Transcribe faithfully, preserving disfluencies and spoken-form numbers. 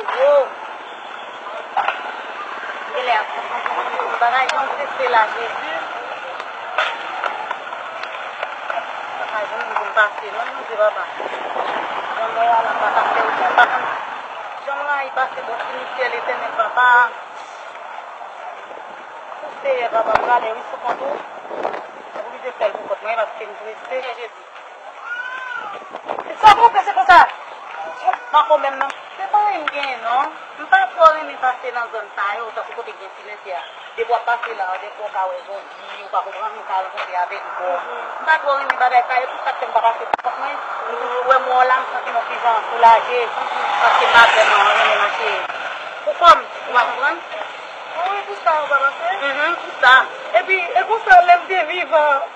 Oh. Genlè ap pran bagay jan se se la, Jezi. Pa ka jwenn moun pou m pase non, Bondye papa. Jan mwen a la m pa ka fè okenn bagay. Jan m rayi pase bò simityè, Letènèl papa. Seyè papa, m prale wi sou kont ou. M oblije fè l pou kont mwen paske m prese. Jezi. Sa w konprann se konsa? Pako menm non. Se pa anyen m genyen non. M pa twò renmen pase nan zòn sa yo, tankou kote gen simentè a. Depi w ap pase la, depi w ka wè zonbi, ou pa konprann, ou ka rankontre avèk bò. M pa twò renmen bagay sa yo, tout sa k fè m pa pase pou kont mwen. M toujou wè mò la, m santi m yon ti jan soulaje, paske m pa vrèman renmen mache pou kò m, ou pa konprann? Wi, pou sa ou pa pase? Mhm, pou sa. Epi, e konsa, lè m te vivan,